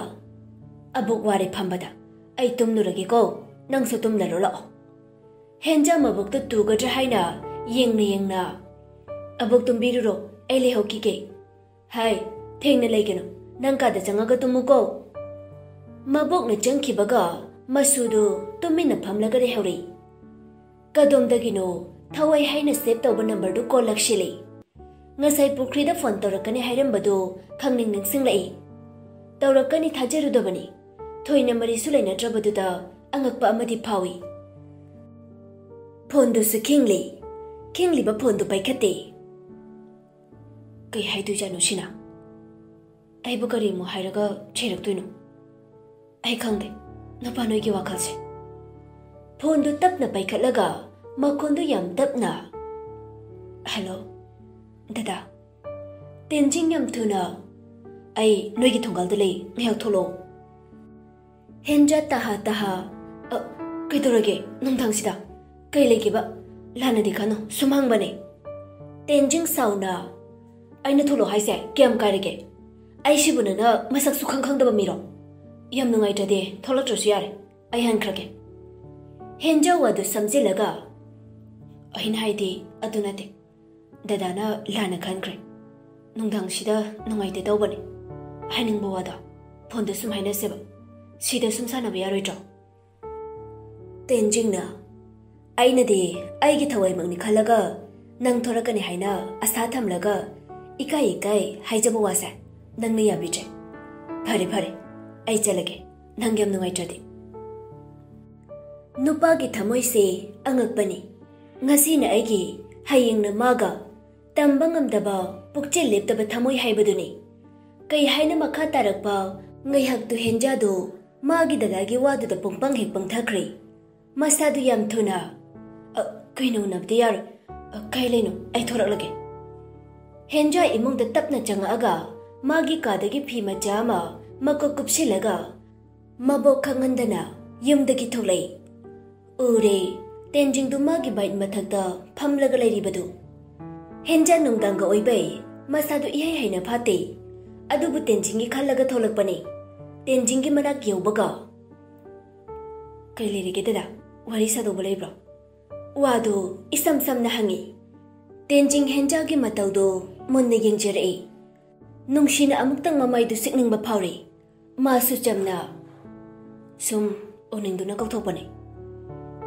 "ꯑꯕꯣꯛ ꯋꯥꯔꯦ ꯐꯝꯕꯗ, ꯑꯩ ꯇꯨꯝꯂꯨꯔꯒꯦꯀꯣ, ꯅꯪꯁꯨ ꯇꯨꯝꯂꯔꯣ ꯂꯥꯛꯑꯣ"꯫ ꯍꯦꯟꯖꯥ ꯃꯕꯣꯛꯇꯨ ꯇꯨꯒꯗ꯭ꯔꯥ ꯍꯥꯏꯅ ꯌꯦꯡꯅ ꯌꯦꯡꯅ, "ꯑꯕꯣꯛ ꯇꯨꯝꯕꯤꯔꯨꯔꯣ, ꯑꯩ ꯂꯩꯍꯧꯈꯤꯒꯦ"꯫ "ꯍꯥꯏ, ꯊꯦꯡꯅ ꯂꯩꯒꯅꯨ, ꯅꯪ ꯀꯥꯗ ꯆꯪꯉꯒ ꯇꯨꯝꯃꯨꯀꯣ"꯫ ꯃꯕꯣꯛꯅ ꯆꯪꯈꯤꯕꯒ ꯃꯁꯨꯗꯨ ꯇꯨꯃꯤꯟꯅ ꯐꯝꯂꯒ ꯂꯩꯍꯧꯔꯤ꯫ ꯀꯗꯣꯝꯗꯒꯤꯅꯣ ꯊꯋꯥꯏ ꯍꯥꯏꯅ ꯁꯦꯚ ꯇꯧꯕ ꯅꯝꯕꯔꯗꯨ ꯀꯣꯜ ꯂꯥꯛꯁꯤꯜꯂꯤ꯫ ꯉꯁꯥꯏ ꯄꯨꯈ꯭ꯔꯤꯗ ꯐꯣꯟ ꯇꯧꯔꯛꯀꯅꯤ ꯍꯥꯏꯔꯝꯕꯗꯨ ꯈꯪꯅꯤꯡ ꯅꯤꯡꯁꯤꯡꯂꯛꯏ꯫ ꯇꯧꯔꯛꯀꯅꯤ ꯊꯥꯖꯔꯨꯗꯕꯅꯤ꯫ ꯊꯣꯏꯅ ꯃꯔꯤꯁꯨ ꯂꯩꯅꯗ꯭ꯔꯕꯗꯨꯗ ꯑꯉꯛꯄ ꯑꯃꯗꯤ ꯐꯥꯎꯏ꯫ ꯐꯣꯟꯗꯨꯁꯨ ꯈꯤꯡꯂꯤ꯫ ꯈꯤꯡꯂꯤꯕ ꯐꯣꯟꯗꯨ ꯄꯥꯏꯈꯠꯇꯦ꯫ ꯀꯩ ꯍꯥꯏꯗꯣꯏꯖꯥꯠꯅꯣ ꯁꯤꯅ? ꯑꯩꯕꯨ ꯀꯔꯤꯃꯨꯛ ꯍꯥꯏꯔꯒ ꯆꯩꯔꯛꯇꯣꯏꯅꯣ? ꯑꯩ ꯈꯪꯗꯦ, ꯅꯨꯄꯥ ꯅꯣꯏꯒꯤ ꯋꯥꯈꯜꯁꯦ꯫ ꯐꯣꯟꯗꯨ ꯇꯞꯅ ꯄꯥꯏꯈꯠꯂꯒ ꯃꯈꯣꯟꯗꯨ ꯌꯥꯝ ꯇꯞꯅ, "ꯍꯜꯂꯣ, ꯗꯗꯥ"꯫ ꯇꯦꯟꯖꯤꯡ ꯌꯥꯝ ꯊꯨꯅ, "ꯑꯩ ꯅꯣꯏꯒꯤ ꯊꯣꯡꯒꯥꯜꯗ ꯂꯩ, ꯉꯥꯏꯍꯥꯛ ꯊꯣꯛꯂꯛꯑꯣ"꯫ ꯍꯦꯟꯖꯥ ꯇꯍꯥ ꯇꯍꯥ, "ꯑ, ꯀꯩꯗꯧꯔꯒꯦ ꯅꯨꯡꯗꯥꯡꯁꯤꯗ? ꯀꯩ ꯂꯩꯒꯦꯕ? ꯂꯥꯟꯅꯗꯤ ꯈꯟꯅꯨ, ꯁꯨꯝ ꯍꯪꯕꯅꯦ"꯫ ꯇꯦꯟꯖꯤꯡ ꯁꯥꯎꯅ, "ꯑꯩꯅ ꯊꯣꯛꯂꯛꯑꯣ ꯍꯥꯏꯁꯦ ꯀꯌꯥꯝ ꯀꯥꯏꯔꯒꯦ? ꯑꯩꯁꯤꯕꯨ ꯅꯪꯅ ꯃꯁꯛꯁꯨ ꯈꯪ ꯈꯪꯗꯕ ꯃꯤꯔꯣ? ꯌꯥꯝ ꯅꯨꯡꯉꯥꯏꯇ꯭ꯔꯗꯤ ꯊꯣꯛꯂꯛꯇ꯭ꯔꯁꯨ ꯌꯥꯔꯦ, ꯑꯩ ꯍꯟꯈ꯭ꯔꯒꯦ"꯫ ꯍꯦꯟꯖꯥ ꯋꯥꯗꯨ ꯁꯝꯖꯤꯜꯂꯒ, "ꯑꯩꯅ ꯍꯥꯏꯗꯤ ꯑꯗꯨ ꯅꯠꯇꯦ, ꯗꯗꯥꯅ ꯂꯥꯟꯅ ꯈꯟꯈ꯭ꯔꯦ꯫ ꯅꯨꯡꯗꯥꯡꯁꯤꯗ ꯅꯨꯡꯉꯥꯏꯇꯦ ꯇꯧꯕꯅꯦ꯫ ꯍꯥꯏꯅꯤꯡꯕ ꯋꯥꯗꯣ ꯐꯣꯟꯗ ꯁꯨꯝ ꯍꯥꯏꯅꯁꯦꯕ꯫ ꯁꯤꯗ ꯁꯨꯝ ꯁꯥꯟꯅꯕ ꯌꯥꯔꯣꯏꯗ꯭ꯔꯣ?" ꯇꯦꯟꯖꯤꯡꯅ, "ꯑꯩꯅꯗꯤ ꯑꯩꯒꯤ ꯊꯋꯥꯏꯃꯛꯅꯤ ꯈꯜꯂꯒ ꯅꯪ ꯊꯣꯔꯛꯀꯅꯤ ꯍꯥꯏꯅ ꯑꯁꯥ ꯊꯝꯂꯒ ꯏꯀꯥꯏ ꯏꯀꯥꯏ ꯍꯥꯏꯖꯕ ꯋꯥꯁꯦ ꯅꯪꯅ ꯌꯥꯕꯤꯗ꯭ꯔꯦ꯫ ꯐꯔꯦ, ꯐꯔꯦ, ꯑꯩ ꯆꯠꯂꯒꯦ, ꯅꯪ ꯌꯥꯝ ꯅꯨꯡꯉꯥꯏꯇ꯭ꯔꯗꯤ"꯫ ꯅꯨꯄꯥꯒꯤ ꯊꯃꯣꯏꯁꯦ ꯑꯉꯛꯄꯅꯤ꯫ ꯉꯁꯤꯅ ꯑꯩꯒꯤ, ꯍꯌꯦꯡꯅ ꯃꯥꯒ꯫ ꯇꯝꯕ ꯉꯝꯗꯕ, ꯄꯨꯛꯆꯦꯜ ꯂꯦꯞꯇꯕ ꯊꯃꯣꯏ ꯍꯥꯏꯕꯗꯨꯅꯤ꯫ ꯀꯩ ꯍꯥꯏꯅ ꯃꯈꯥ ꯇꯥꯔꯛꯄ ꯉꯥꯏꯍꯥꯛꯇꯨ ꯍꯦꯟꯖꯥꯗꯨ ꯃꯥꯒꯤ ꯗꯗꯥꯒꯤ ꯋꯥꯗꯨꯗ ꯄꯨꯡꯄꯪ ꯍꯦꯛ ꯄꯪꯊꯈ꯭ꯔꯦ꯫ ꯃꯁꯥꯗꯨ ꯌꯥꯝ ꯊꯨꯅ, "ꯑ, ꯀꯩꯅꯣ ꯎꯅꯕꯗꯤ ꯌꯥꯔꯣꯏ꯫ ꯑ, ꯀꯩ ꯂꯩꯅꯣ? ꯑꯩ ꯊꯣꯔꯛꯂꯒꯦ꯫" ꯍꯦꯟꯖꯥ ꯏꯃꯨꯡꯗ ꯇꯞꯅ ꯆꯪꯉꯛꯑꯒ ꯃꯥꯒꯤ ꯀꯥꯗꯒꯤ ꯐꯤ ꯃꯆꯥ ꯑꯃ ꯃꯀꯣꯛ ꯀꯨꯞꯁꯤꯜꯂꯒ ꯃꯕꯣꯛ ꯈꯪꯍꯟꯗꯅ ꯌꯨꯝꯗꯒꯤ ꯊꯣꯛꯂꯛꯏ꯫ ꯎꯔꯦ, ꯇꯦꯟꯖꯤꯡꯗꯨ ꯃꯥꯒꯤ ꯕꯥꯏꯛ ꯃꯊꯛꯇ ꯐꯝꯂꯒ ꯂꯩꯔꯤꯕꯗꯨ꯫ ꯍꯦꯟꯖꯥ ꯅꯨꯡꯗꯥꯡꯒ ꯑꯣꯏꯕꯩ ꯃꯁꯥꯗꯨ ꯏꯍꯩ ꯍꯩꯅ ꯐꯥꯠꯇꯦ꯫ ꯑꯗꯨꯕꯨ ꯇꯦꯟꯖꯤꯡꯒꯤ ꯈꯜꯂꯒ ꯊꯣꯛꯂꯛꯄꯅꯤ꯫ ꯇꯦꯟꯖꯤꯡꯒꯤ ꯃꯅꯥꯛ ꯌꯧꯕꯒ, "ꯀꯩ ꯂꯩꯔꯒꯦ ꯗꯗꯥ? ꯋꯥꯔꯤ ꯁꯥꯗꯧꯕ ꯂꯩꯕ꯭ꯔꯣ?" ꯋꯥꯗꯨ ꯏꯁꯝ ꯁꯝꯅ ꯍꯪꯉꯤ꯫ ꯇꯦꯟꯖꯤꯡ ꯍꯦꯟꯖꯥꯒꯤ ꯃꯇꯧꯗꯨ ꯃꯨꯟꯅ ꯌꯦꯡꯖꯔꯛꯏ꯫ ꯅꯨꯡꯁꯤꯅ ꯑꯃꯨꯛꯇꯪ ꯃꯃꯥꯏꯗꯨ ꯁꯤꯛꯅꯤꯡꯕ ꯐꯥꯎꯔꯤ꯫ ꯃꯥꯁꯨ ꯆꯝꯅ ꯁꯨꯝ ꯎꯅꯤꯡꯗꯨꯅ ꯀꯧꯊꯣꯛꯄꯅꯤ꯫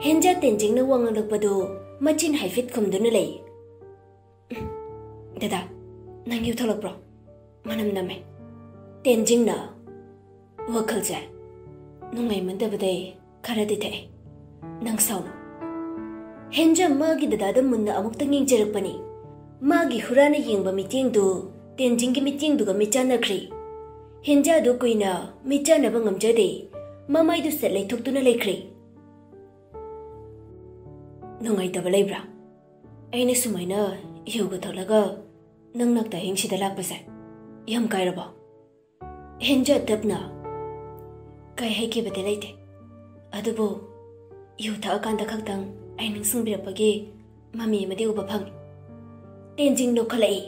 ꯍꯦꯟꯖꯥ ꯇꯦꯟꯖꯤꯡꯅ ꯋꯥ ꯉꯥꯡꯂꯛꯄꯗꯨ ꯃꯆꯤꯟ ꯍꯥꯏꯐꯦꯠ ꯈꯨꯝꯗꯨꯅ ꯂꯩ꯫ "ꯗꯗꯥ, ꯅꯪ ꯌꯨ ꯊꯛꯂꯛꯄ꯭ꯔꯣ? ꯃꯅꯝ ꯅꯝꯃꯦ꯫" ꯇꯦꯟꯖꯤꯡꯅ, "ꯋꯥꯈꯜꯁꯦ ꯅꯨꯡꯉꯥꯏꯃꯟꯗꯕꯗꯩ ꯈꯔꯗꯤ ꯊꯛꯑꯦ꯫ ꯅꯪ ꯁꯥꯎꯅꯨ꯫" ꯍꯦꯟꯖꯥ ꯃꯥꯒꯤ ꯗꯗꯥꯗ ꯃꯨꯟꯅ ꯑꯃꯨꯛꯇꯪ ꯌꯦꯡꯖꯔꯛꯄꯅꯤ꯫ ꯃꯥꯒꯤ ꯍꯨꯔꯥꯅ ꯌꯦꯡꯕ ꯃꯤꯠꯌꯦꯡꯗꯨ ꯇꯦꯟꯖꯤꯡꯒꯤ ꯃꯤꯠꯌꯦꯡꯗꯨꯒ ꯃꯤꯆꯥꯟꯅꯈ꯭ꯔꯦ꯫ ꯍꯦꯟꯖꯥꯗꯨ ꯀꯨꯏꯅ ꯃꯤꯆꯥꯟꯅꯕ ꯉꯝꯖꯗꯦ꯫ ꯃꯃꯥꯏꯗꯨ ꯁꯠ ꯂꯩꯊꯣꯛꯇꯨꯅ ꯂꯩꯈ꯭ꯔꯦ꯫ "ꯅꯨꯡꯉꯥꯏꯇꯕ ꯂꯩꯕ꯭ꯔꯥ? ꯑꯩꯅ ꯁꯨꯃꯥꯏꯅ ꯌꯨꯒ ꯊꯛꯂꯒ ꯅꯪ ꯅꯥꯛꯇ ꯍꯤꯡꯁꯤꯗ ꯂꯥꯛꯄꯁꯦ ꯌꯥꯝ ꯀꯥꯏꯔꯕꯣ?" ꯍꯦꯟꯖꯥ ꯇꯞꯅ, "ꯀꯩ ꯍꯥꯏꯈꯤꯕꯗꯤ ꯂꯩꯇꯦ, ꯑꯗꯨꯕꯨ ꯌꯨ ꯊꯛꯑꯀꯥꯟꯗ ꯈꯛꯇꯪ ꯑꯩ ꯅꯤꯡꯁꯤꯡꯕꯤꯔꯛꯄꯒꯤ ꯃꯃꯤ ꯑꯃꯗꯤ ꯎꯕ ꯐꯪꯉꯤ꯫" ꯇꯦꯟꯖꯤꯡ ꯅꯣꯛꯈꯠꯂꯛꯏ꯫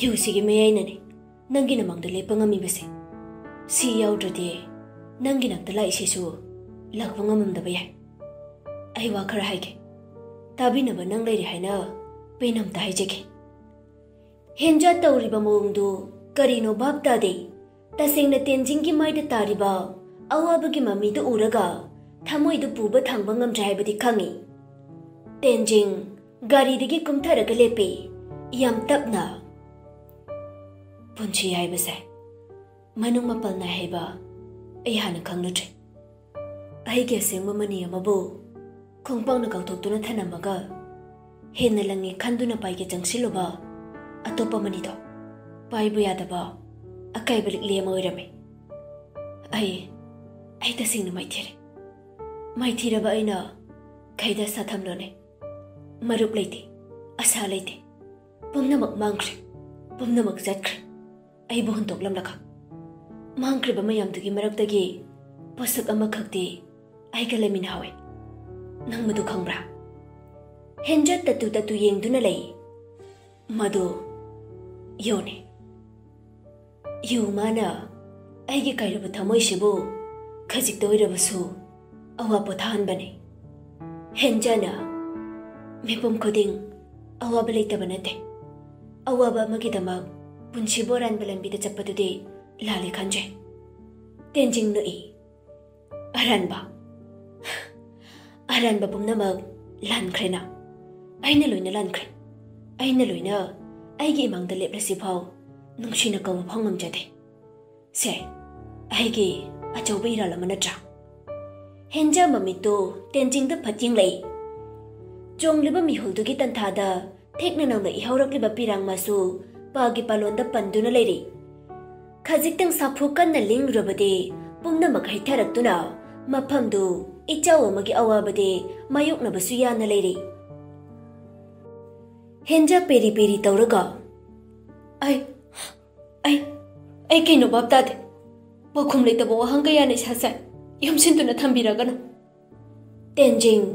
"ꯌꯨꯁꯤꯒꯤ ꯃꯌꯥꯏꯅꯅꯦ ꯅꯪꯒꯤ ꯅꯃꯥꯡꯗ ꯂꯦꯞꯄ ꯉꯝꯃꯤꯕꯁꯦ꯫ ꯁꯤ ꯌꯥꯎꯗ꯭ꯔꯗꯤ ꯅꯪꯒꯤ ꯅꯥꯛꯇ ꯂꯥꯛꯏꯁꯤꯁꯨ ꯂꯥꯛꯄ ꯉꯝꯃꯝꯗꯕ ꯌꯥꯏ꯫ ꯑꯩ ꯋꯥ ꯈꯔ ꯍꯥꯏꯒꯦ꯫ ꯇꯥꯕꯤꯅꯕ ꯅꯪ ꯂꯩꯔꯦ ꯍꯥꯏꯅ ꯄꯦꯟꯅ ꯑꯝꯇ ꯍꯥꯏꯖꯒꯦ꯫" ꯍꯦꯟꯖꯥ ꯇꯧꯔꯤꯕ ꯃꯑꯣꯡꯗꯨ ꯀꯔꯤꯅꯣ ꯚꯥꯞ ꯇꯥꯗꯦ꯫ ꯇꯁꯦꯡꯅ ꯇꯦꯟꯖꯤꯡꯒꯤ ꯃꯥꯏꯗ ꯇꯥꯔꯤꯕ ꯑꯋꯥꯕꯒꯤ ꯃꯃꯤꯗꯨ ꯎꯔꯒ ꯊꯃꯣꯏꯗꯨ ꯄꯨꯕ ꯊꯥꯡꯕ ꯉꯝꯗ꯭ꯔꯦ ꯍꯥꯏꯕꯗꯤ ꯈꯪꯉꯤ꯫ ꯇꯦꯟꯖꯤꯡ ꯒꯥꯔꯤꯗꯒꯤ ꯀꯨꯝꯊꯔꯒ ꯂꯦꯞꯄꯤ, ꯌꯥꯝ ꯇꯞꯅ꯫ "ꯄꯨꯟꯁꯤ ꯍꯥꯏꯕꯁꯦ ꯃꯅꯨꯡ ꯃꯄꯥꯜ ꯅꯥꯏ ꯍꯥꯏꯕ ꯑꯩ ꯍꯥꯟꯅ ꯈꯪꯂꯨꯗ꯭ꯔꯦ꯫ ꯑꯩꯒꯤ ꯑꯁꯦꯡꯕ ꯃꯅꯤ ꯑꯃꯕꯨ ꯈꯣꯡꯄꯥꯛꯅ ꯀꯥꯎꯊꯣꯛꯇꯨꯅ ꯊꯅꯝꯃꯒ ꯍꯦꯟꯅ ꯂꯪꯉꯤ ꯈꯟꯗꯨꯅ ꯄꯥꯏꯒꯦ ꯆꯪꯁꯤꯜꯂꯨꯕ ꯑꯇꯣꯞꯄ ꯑꯃꯅꯤꯗꯣ ꯄꯥꯏꯕ ꯌꯥꯗꯕ ꯑꯀꯥꯏꯕ ꯂꯤꯛꯂꯤ ꯑꯃ ꯑꯣꯏꯔꯝꯃꯤ꯫ ꯑꯩ ꯑꯩ ꯇꯁꯦꯡꯅ ꯃꯥꯏꯊꯤꯔꯦ꯫ ꯃꯥꯏꯊꯤꯔꯕ ꯑꯩꯅ ꯈꯩꯗ ꯁꯥꯊꯝꯂꯣꯅꯦ꯫ ꯃꯔꯨꯞ ꯂꯩꯇꯦ, ꯑꯁꯥ ꯂꯩꯇꯦ꯫ ꯄꯨꯝꯅꯃꯛ ꯃꯥꯡꯈ꯭ꯔꯦ, ꯄꯨꯝꯅꯃꯛ ꯆꯠꯈ꯭ꯔꯦ꯫ ꯑꯩꯕꯨ ꯍꯨꯟꯗꯣꯛꯂꯝꯂꯒ ꯃꯥꯡꯈ꯭ꯔꯤꯕ ꯃꯌꯥꯝꯗꯨꯒꯤ ꯃꯔꯛꯇꯒꯤ ꯄꯣꯠꯁꯛ ꯑꯃꯈꯛꯇꯤ ꯑꯩꯒ ꯂꯩꯃꯤꯟꯅꯍꯧꯋꯦ꯫ ꯅꯪ ꯃꯗꯨ ꯈꯪꯕ꯭ꯔꯥ? ꯍꯦꯟꯖ ꯇꯠꯇꯨ ꯇꯠꯇꯨ ꯌꯦꯡꯗꯨꯅ ꯂꯩ꯫ ꯃꯗꯨ ꯌꯨꯅꯤ꯫ ꯌꯨ ꯃꯥꯅ ꯑꯩꯒꯤ ꯀꯥꯏꯔꯕ ꯊꯃꯣꯏꯁꯤꯕꯨ ꯈꯖꯤꯛꯇ ꯑꯣꯏꯔꯕꯁꯨ ꯑꯋꯥ ꯄꯣꯊꯥꯍꯟꯕꯅꯤ꯫ ꯍꯦꯟꯖꯥꯅ ꯃꯤꯄꯨꯝ ꯈꯨꯗꯤꯡ ꯑꯋꯥꯕ ꯂꯩꯇꯕ ꯅꯠꯇꯦ꯫ ꯑꯋꯥꯕ ꯑꯃꯒꯤꯗꯃꯛ ꯄꯨꯟꯁꯤꯕꯨ ꯑꯔꯥꯟꯕ ꯂꯝꯕꯤꯗ ꯆꯠꯄꯗꯨꯗꯤ ꯂꯥꯜꯂꯦ ꯈꯟꯖꯩ꯫ ꯇꯦꯟꯖꯤꯡ ꯅꯣꯛꯏ꯫ ꯑꯔꯥꯟꯕ? ꯑꯔꯥꯟꯕ ꯄꯨꯝꯅꯃꯛ ꯂꯥꯟꯈ꯭ꯔꯦꯅ꯫ ꯑꯩꯅ ꯂꯣꯏꯅ ꯂꯥꯟꯈ꯭ꯔꯦ꯫ ꯑꯩꯅ ꯂꯣꯏꯅ ꯑꯩꯒꯤ ꯏꯃꯥꯡꯗ ꯂꯦꯞꯂꯁꯤꯐꯥꯎ ꯅꯨꯡꯁꯤꯅ ꯀꯧꯕ ꯐꯥꯎ ꯉꯝꯖꯗꯦ꯫ ꯁꯦ, ꯑꯩꯒꯤ ꯑꯆꯧꯕ ꯏꯔꯥꯜ ꯑꯃ ꯅꯠꯇ꯭ꯔꯥ? ꯍꯦꯟꯖꯥ ꯃꯃꯤꯠꯇꯨ ꯇꯦꯟꯖꯤꯡꯗ ꯐꯠ ꯌꯦꯡꯂꯛꯏ꯫ ꯆꯣꯡꯂꯤꯕ ꯃꯤꯍꯨꯜꯗꯨꯒꯤ ꯇꯟꯊꯥꯗ ꯊꯦꯛꯅ ꯅꯧꯅ ꯏꯍꯧꯔꯛꯂꯤꯕ ꯄꯤꯔꯥꯡ ꯃꯆꯨ ꯄꯥꯒꯤ ꯄꯥꯂꯣꯟꯗ ꯄꯟꯗꯨꯅ ꯂꯩꯔꯤ꯫ ꯈꯖꯤꯛꯇꯪ ꯁꯥꯐꯨ ꯀꯟꯅ ꯂꯤꯡꯂꯨꯔꯕꯗꯤ ꯄꯨꯝꯅꯃꯛ ꯍꯩꯊꯔꯛꯇꯨꯅ ꯃꯐꯝꯗꯨ ꯏꯆꯥꯎ ꯑꯃꯒꯤ ꯑꯋꯥꯕꯗꯤ ꯃꯥꯌꯣꯛꯅꯕꯁꯨ ꯌꯥꯅ ꯂꯩꯔꯤ꯫ ꯍꯦꯟꯖꯥ ꯄꯦꯔꯤ ꯄꯦꯔꯤ ꯇꯧꯔꯒ, "ꯑꯩ, ꯑꯩ, ꯑꯩ ꯀꯩꯅꯣ ꯚꯥꯞ ꯇꯥꯗꯦ꯫ ꯄꯥꯎꯈꯨꯝ ꯂꯩꯇꯕ ꯋꯥꯍꯪ ꯀꯌꯥꯅ ꯏꯁꯥ ꯁꯥꯏ꯫ ꯌꯣꯝꯁꯤꯟꯗꯨꯅ ꯊꯝꯕꯤꯔꯒꯅꯨ꯫" ꯇꯦꯟꯖꯤꯡ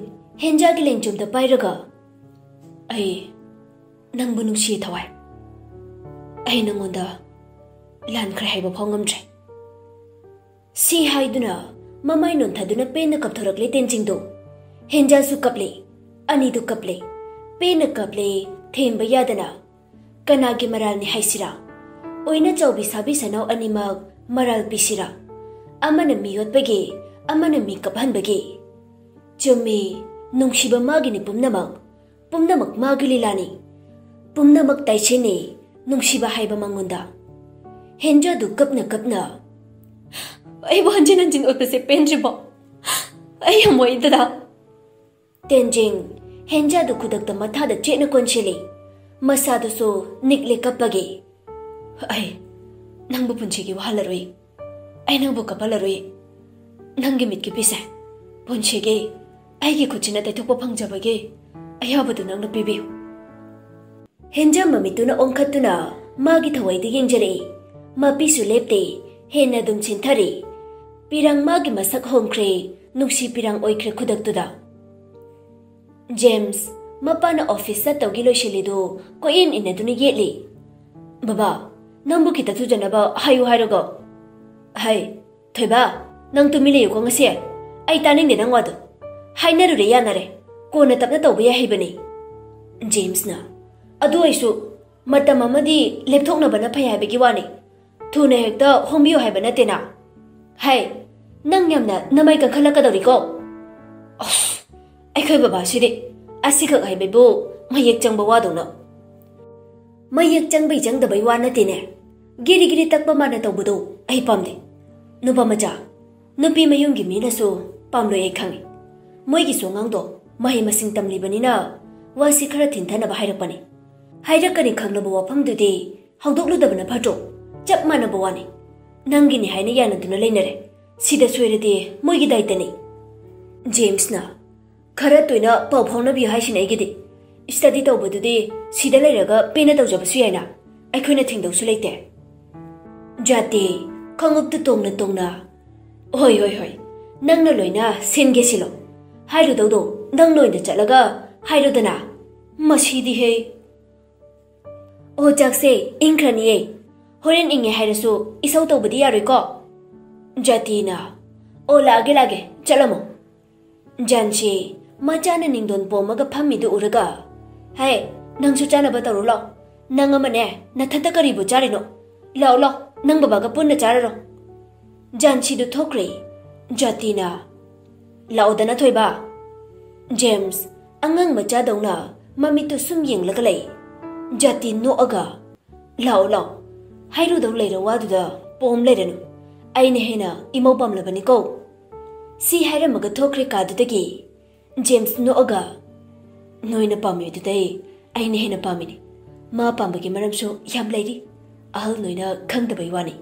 ꯍꯦꯟꯖꯥꯒꯤ ꯂꯦꯡꯖꯨꯝꯗ ꯄꯥꯏꯔꯒ, "ꯑꯩ ꯅꯪꯕꯨ ꯅꯨꯡꯁꯤ ꯊꯋꯥꯏ꯫ ꯑꯩ ꯅꯪꯉꯣꯟꯗ ꯂꯥꯟꯈ꯭ꯔꯦ ꯍꯥꯏꯕ ꯐꯥꯎ ꯉꯝꯗ꯭ꯔꯦ꯫" ꯁꯤ ꯍꯥꯏꯗꯨꯅ ꯃꯃꯥꯏ ꯅꯣꯟꯊꯗꯨꯅ ꯄꯦꯟꯅ ꯀꯞꯊꯣꯔꯛꯂꯦ ꯇꯦꯟꯖꯤꯡꯗꯨ꯫ ꯍꯦꯟꯖꯥꯁꯨ ꯀꯞꯂꯦ, ꯑꯅꯤꯗꯨ ꯀꯞꯂꯦ, ꯄꯦꯟꯅ ꯀꯞꯂꯦ, ꯊꯦꯝꯕ ꯌꯥꯗꯅ꯫ ꯀꯅꯥꯒꯤ ꯃꯔꯥꯜꯅꯤ ꯍꯥꯏꯁꯤꯔꯥ? ꯑꯣꯏꯅ ꯆꯥꯎꯕꯤ ꯁꯥꯕꯤ ꯁꯅꯥꯎ ꯑꯅꯤꯃꯛ ꯃꯔꯥꯜ ꯄꯤꯁꯤꯔꯥ? ꯑꯃꯅ ꯃꯤ ꯌꯣꯠꯄꯒꯤ, ꯑꯃꯅ ꯃꯤ ꯀꯞꯍꯟꯕꯒꯤ꯫ ꯆꯨꯝꯃꯤ, ꯅꯨꯡꯁꯤꯕ ꯃꯥꯒꯤꯅꯤ ꯄꯨꯝꯅꯃꯛ, ꯄꯨꯝꯅꯃꯛ ꯃꯥꯒꯤ ꯂꯤꯂꯥꯅꯤ꯫ ꯄꯨꯝꯅꯃꯛ ꯇꯥꯏꯁꯦꯟꯅꯤ ꯅꯨꯡꯁꯤꯕ ꯍꯥꯏꯕ ꯃꯉꯣꯟꯗ꯫ ꯍꯦꯟꯖꯥꯗꯨ ꯀꯞꯅ ꯀꯞꯅ, "ꯑꯩꯕꯨ ꯍꯟꯖꯤꯟ ꯍꯟꯖꯤꯟ ꯑꯣꯠꯄꯁꯦ ꯄꯦꯟꯗ꯭ꯔꯤꯕꯣ? ꯑꯩ ꯌꯥꯝ ꯋꯥꯏ ꯗꯗꯥ꯫" ꯇꯦꯟꯖꯤꯡ ꯍꯦꯟꯖꯥꯗꯨ ꯈꯨꯗꯛꯇ ꯃꯊꯥꯗ ꯆꯦꯠꯅ ꯀꯣꯟꯁꯤꯜꯂꯤ꯫ ꯃꯁꯥꯗꯨꯁꯨ ꯅꯤꯛꯂꯦ ꯀꯞꯄꯒꯤ꯫ "ꯑꯩ ꯅꯪꯕꯨ ꯄꯨꯟꯁꯤꯒꯤ ꯋꯥꯍꯜꯂꯔꯣꯏ꯫ ꯑꯩ ꯅꯪꯕꯨ ꯀꯞꯍꯜꯂꯔꯣꯏ꯫ ꯅꯪꯒꯤ ꯃꯤꯠꯀꯤ ꯄꯤꯁꯦ ꯄꯨꯟꯁꯤꯒꯤ ꯑꯩꯒꯤ ꯈꯨꯠꯁꯤꯅ ꯇꯩꯊꯣꯛꯄ ꯐꯪꯖꯕꯒꯤ ꯑꯌꯥꯕꯗꯨ ꯅꯪꯅ ꯄꯤꯕꯤꯌꯨ꯫" ꯍꯦꯟꯖꯥ ꯃꯃꯤꯠꯇꯨꯅ ꯑꯣꯟꯈꯠꯇꯨꯅ ꯃꯥꯒꯤ ꯊꯋꯥꯏꯗ ꯌꯦꯡꯖꯔꯛꯏ꯫ ꯃꯄꯤꯁꯨ ꯂꯦꯞꯇꯦ, ꯍꯦꯟꯅ ꯑꯗꯨꯝ ꯆꯤꯟꯊꯔꯤ꯫ ꯄꯤꯔꯥꯡ ꯃꯥꯒꯤ ꯃꯁꯛ ꯍꯣꯡꯈ꯭ꯔꯦ, ꯅꯨꯡꯁꯤ ꯄꯤꯔꯥꯡ ꯑꯣꯏꯈ꯭ꯔꯦ ꯈꯨꯗꯛꯇꯨꯗ꯫ ꯖꯦꯝꯁ, ꯃꯄꯥꯅ ꯑꯣꯐꯤꯁ ꯆꯠꯇꯧꯒꯤ ꯂꯣꯏꯁꯤꯜꯂꯤꯗꯨ ꯀꯣꯏꯏꯟ ꯏꯟꯅꯗꯨꯅ ꯌꯦꯠꯂꯤ꯫ "ꯕꯕꯥ, ꯅꯪꯕꯨ ꯈꯤꯇ ꯊꯨꯖꯅꯕ ꯍꯥꯏꯌꯨ ꯍꯥꯏꯔꯒ꯫" "ꯍꯩ, ꯊꯣꯏꯕ, ꯅꯪ ꯇꯨꯃꯤꯟ ꯂꯩꯌꯨꯀꯣ ꯉꯁꯤ꯫ ꯑꯩ ꯇꯥꯅꯤꯡꯗꯦ ꯅꯪ ꯋꯥꯗꯣ꯫ ꯍꯥꯏꯅꯔꯨꯔꯦ ꯌꯥꯅꯔꯦ, ꯀꯣꯟꯅ ꯇꯞꯅ ꯇꯧꯕ ꯌꯥꯏ ꯍꯥꯏꯕꯅꯤ꯫" ꯖꯦꯝꯁꯅ, "ꯑꯗꯨ ꯑꯣꯏꯁꯨ ꯃꯇꯝ ꯑꯃꯗꯤ ꯂꯦꯞꯊꯣꯛꯅꯕꯅ ꯐꯩ ꯍꯥꯏꯕꯒꯤ ꯋꯥꯅꯤ꯫ ꯊꯨꯅ ꯍꯦꯛꯇ ꯍꯣꯡꯕꯤꯌꯨ ꯍꯥꯏꯕ ꯅꯠꯇꯦꯅ꯫ ꯍꯥꯏ, ꯅꯪ ꯌꯥꯝꯅ ꯅꯃꯥꯏ ꯀꯟꯈꯠꯂꯛꯀꯗꯧꯔꯤꯀꯣ꯫" ꯑꯁ, ꯑꯩꯈꯣꯏ ꯕꯕꯥꯁꯤꯗꯤ ꯑꯁꯤꯈꯛ ꯍꯥꯏꯕꯕꯨ ꯃꯌꯦꯛ ꯆꯪꯕ ꯋꯥꯗꯧꯅ꯫ ꯃꯌꯦꯛ ꯆꯪꯕꯩ ꯆꯪꯗꯕꯩ ꯋꯥ ꯅꯠꯇꯦꯅꯦ꯫ ꯒꯤꯔꯤ ꯒꯤꯔꯤ ꯇꯛꯄ ꯃꯥꯅ ꯇꯧꯕꯗꯣ ꯑꯩ ꯄꯥꯝꯗꯦ꯫ ꯅꯨꯄꯥ ꯃꯆꯥ, ꯅꯨꯄꯤ ꯃꯌꯨꯝꯒꯤ ꯃꯤꯅꯁꯨ ꯄꯥꯝꯂꯣꯏ ꯑꯩ ꯈꯪꯉꯤ꯫ ꯃꯣꯏꯒꯤꯁꯨ ꯑꯉꯥꯡꯗꯣ ꯃꯍꯩ ꯃꯁꯤꯡ ꯇꯝꯂꯤꯕꯅꯤꯅ ꯋꯥꯁꯤ ꯈꯔ ꯊꯤꯟꯊꯅꯕ ꯍꯥꯏꯔꯛꯄꯅꯤ꯫ ꯍꯥꯏꯔꯛꯀꯅꯤ ꯈꯪꯂꯕ ꯋꯥꯐꯝꯗꯨꯗꯤ ꯍꯧꯗꯣꯛꯂꯨꯗꯕꯅ ꯐꯠꯇ꯭ꯔꯣ? ꯆꯞ ꯃꯥꯟꯅꯕ ꯋꯥꯅꯤ꯫ ꯅꯪꯒꯤꯅꯤ ꯍꯥꯏꯅ ꯌꯥꯅꯗꯨꯅ ꯂꯩꯅꯔꯦ꯫ ꯁꯤꯗ ꯁꯣꯏꯔꯗꯤ ꯃꯣꯏꯒꯤ ꯗꯥꯏꯇꯅꯤ꯫ ꯖꯦꯝꯁꯅ, "ꯈꯔ ꯇꯣꯏꯅ ꯄꯥꯎ ꯐꯥꯎꯅꯕꯤꯌꯨ ꯍꯥꯏꯁꯤꯅꯦ ꯑꯩꯒꯤꯗꯤ꯫ ꯁ꯭ꯇꯗꯤ ꯇꯧꯕꯗꯨꯗꯤ ꯁꯤꯗ ꯂꯩꯔꯒ ꯄꯦꯟꯅ ꯇꯧꯖꯕꯁꯨ ꯌꯥꯏꯅ꯫ ꯑꯩꯈꯣꯏꯅ ꯊꯤꯡꯗꯧꯁꯨ ꯂꯩꯇꯦ꯫" ꯖꯥꯇꯤ, ꯈꯣꯡꯎꯞꯇꯨ ꯇꯣꯡꯅ ꯇꯣꯡꯅ, "ꯍꯣꯏ, ꯍꯣꯏ, ꯍꯣꯏ, ꯅꯪꯅ ꯂꯣꯏꯅ ꯁꯤꯟꯒꯦ ꯁꯤꯜꯂꯣ꯫ ꯍꯥꯏꯔꯨꯗꯧꯗꯣ ꯅꯪ ꯂꯣꯏꯅ ꯆꯠꯂꯒ ꯍꯥꯏꯔꯨꯗꯅ꯫ ꯃꯁꯤꯗꯤ ꯍꯦ꯫" "ꯑꯣ, ꯆꯥꯛꯁꯦ ꯏꯪꯈ꯭ꯔꯅꯤꯌꯦ꯫ ꯍꯣꯔꯦꯟ ꯏꯪꯉꯦ ꯍꯥꯏꯔꯁꯨ ꯏꯁꯧ ꯇꯧꯕꯗꯤ ꯌꯥꯔꯣꯏꯀꯣ꯫" ꯖꯥꯇꯤꯅ, "ꯑꯣ, ꯂꯥꯛꯑꯒꯦ, ꯂꯥꯛꯑꯒꯦ, ꯆꯠꯂꯝꯃꯣ꯫" ꯖꯥꯟꯁꯤ ꯃꯆꯥꯅ ꯅꯤꯡꯗꯣꯟ ꯄꯣꯝꯃꯒ ꯐꯝꯃꯤꯗꯨ ꯎꯔꯒ, "ꯍꯦ, ꯅꯪꯁꯨ ꯆꯥꯅꯕ ꯇꯧꯔꯣ ꯂꯥꯎ꯫ ꯅꯪ ꯑꯃꯅꯦ, ꯅꯊꯟꯇ ꯀꯔꯤꯕꯨ ꯆꯥꯔꯤꯅꯣ? ꯂꯥꯎ, ꯂꯥꯎ, ꯅꯪ ꯕꯕꯥꯒ ꯄꯨꯟꯅ ꯆꯥꯔꯔꯣ꯫" ꯖꯥꯟꯁꯤꯗꯨ ꯊꯣꯛꯈ꯭ꯔꯦ꯫ ꯖꯥꯇꯤꯅ, "ꯂꯥꯛꯑꯣꯗꯅ ꯊꯣꯏꯕ꯫" ꯖꯦꯝꯁ ꯑꯉꯥꯡ ꯃꯆꯥꯗꯧꯅ ꯃꯃꯤꯠꯇꯨ ꯁꯨꯝ ꯌꯦꯡꯂꯒ ꯂꯩ꯫ ꯖꯥꯇꯤ ꯅꯣꯛꯑꯒ, "ꯂꯥꯛꯑꯣ, ꯂꯥꯛꯑꯣ, ꯍꯥꯏꯔꯨꯗꯧ ꯂꯩꯔ ꯋꯥꯗꯨꯗ ꯄꯣꯝ ꯂꯩꯔꯅꯨ꯫ ꯑꯩꯅ ꯍꯦꯟꯅ ꯏꯃꯧ ꯄꯥꯝꯂꯕꯅꯤꯀꯣ꯫" ꯁꯤ ꯍꯥꯏꯔꯝꯃꯒ ꯊꯣꯛꯈ꯭ꯔꯦ ꯀꯥꯗꯨꯗꯒꯤ꯫ ꯖꯦꯝꯁ ꯅꯣꯛꯑꯒ, ꯅꯣꯏꯅ ꯄꯥꯝꯃꯤꯗꯨꯗꯩ ꯑꯩꯅ ꯍꯦꯟꯅ ꯄꯥꯝꯃꯤꯅꯤ꯫ ꯃꯥ ꯄꯥꯝꯕꯒꯤ ꯃꯔꯝꯁꯨ ꯌꯥꯝ ꯂꯩꯔꯤ, ꯑꯍꯜ ꯅꯣꯏꯅ ꯈꯪꯗꯕꯩ ꯋꯥꯅꯤ꯫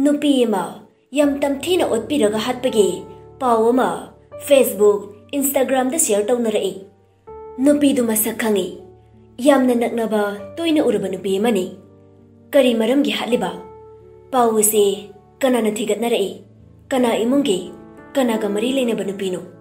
ꯅꯨꯄꯤ ꯑꯃ ꯌꯥꯝ ꯇꯝꯊꯤꯅ ꯑꯣꯠꯄꯤꯔꯒ ꯍꯥꯠꯄꯒꯤ ꯄꯥꯎ ꯑꯃ Facebook, Instagram ꯗ share ꯇꯧꯅꯔꯛꯏ꯫ ꯅꯨꯄꯤꯗꯨ ꯃꯁꯛ ꯈꯪꯏ, ꯌꯥꯝꯅ ꯅꯛꯅꯕ, ꯇꯣꯏꯅ ꯎꯔꯕ ꯅꯨꯄꯤ ꯑꯃꯅꯤ꯫ ꯀꯔꯤ ꯃꯔꯝꯒꯤ ꯍꯥꯠꯂꯤꯕ? ꯄꯥꯎ ꯑꯁꯤ ꯀꯅꯥꯅ ꯊꯤꯒꯠꯅꯔꯛꯏ? ꯀꯅꯥ ꯏꯃꯨꯡꯒꯤ, ꯀꯅꯥꯒ ꯃꯔꯤ ꯂꯩꯅꯕ ꯅꯨꯄꯤꯅꯣ?